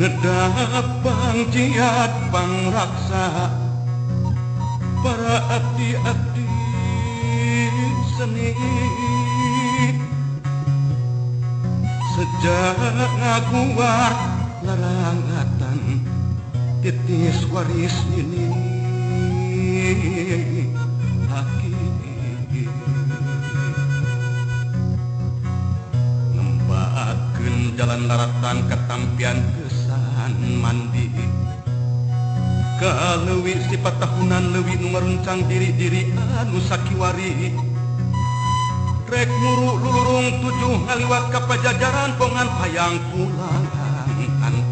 Ngedap pangjiat pangraksa para abdi-abdi seni sejak ngaguar larangatan titis waris ini haki ngembakeun jalan laratan katampian kesan mandi kaleuwi sifat tahunan leuwih nu ngaruncang diri-diri anu sakiwari rek muru lulurung tujuh ngaliwat ka pajajaran pongan hayang pulang.